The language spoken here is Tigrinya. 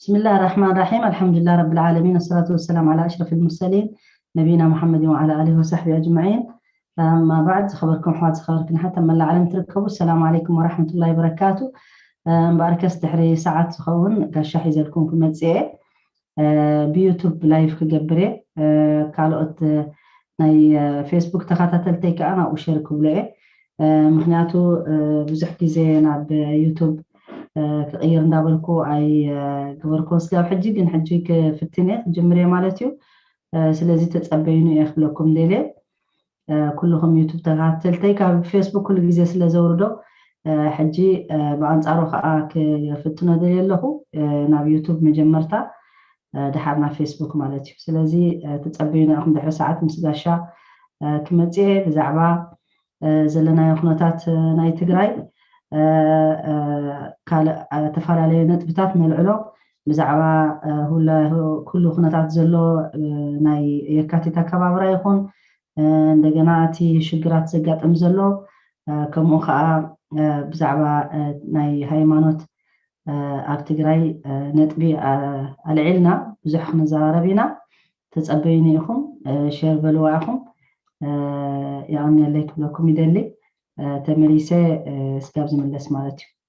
بسم الله الرحمن الرحيم. الحمد لله رب العالمين، والصلاة والسلام على أشرف المرسلين نبينا محمد وعلى آله وصحبه أجمعين. أما بعد، ዝኸበርኩም ኣሕዋት፣ ዝኸበርክን ኣሓት ኣብ መላእ ዓለም ትርከቡ፣ ሰላም ዓለይኩም ወራሕመቱላሂ ወበረካቱ። እምበኣርከስ ድሕሪ ሰዓት ዝኸውን ጋሻ ሒዘልኩም ክመጽእ እየ። ብዩቱብ ላይቭ ክገብር እየ። ካልኦት ናይ ፌስቡክ ተኸታተልተይ ከዓ ናብኡ ሸር ክብሎ እየ። ምክንያቱ ብዙሕ ግዜ ናብ ዩቱብ ክቕይር እንዳበልኩ ኣይገበርኩ ስጋብ ሕጂ፣ ግን ሕጂ ክፍትን እየ፣ ክጅምር እየ ማለት እዩ። ስለዚ ተጸበዩኒ እየ ክብለኩም ደልየ። ኩልኹም ዩቱብ ተኸታተልተይ፣ ካብ ፌስቡክ ኩሉ ግዜ ስለ ዘውርዶ፣ ሕጂ ብኣንጻሩ ከዓ ክፍትኖ ደልየ ኣለኹ፣ ናብ ዩቱብ መጀመርታ፣ ድሓር ናብ ፌስቡክ ማለት እዩ። ስለዚ ተጸበዩና ኢኹም፣ ድሕሪ ሰዓት ምስ ጋሻ ክመጽእ እየ። ብዛዕባ ዘለናዮ ኩነታት ናይ ትግራይ፣ ካልእ ተፈላለየ ነጥብታት ነልዕሎ። ብዛዕባ ኩሉ ኩነታት ዘሎ ናይ የካቲት ኣከባብራ ይኹን፣ እንደገና እቲ ሽግራት ዘጋጥም ዘሎ፣ ከምኡ ከዓ ብዛዕባ ናይ ሃይማኖት ኣብ ትግራይ ነጥቢ ኣልዒልና ብዙሕ ክንዘራረብ ኢና። ተጸበዩኒ ኢኹም። ሸር በልዋ ኢኹም። የቐንየለይ ክብለኩም ይደሊ። ተመሊሰ ስጋብ ዝምለስ ማለት እዩ።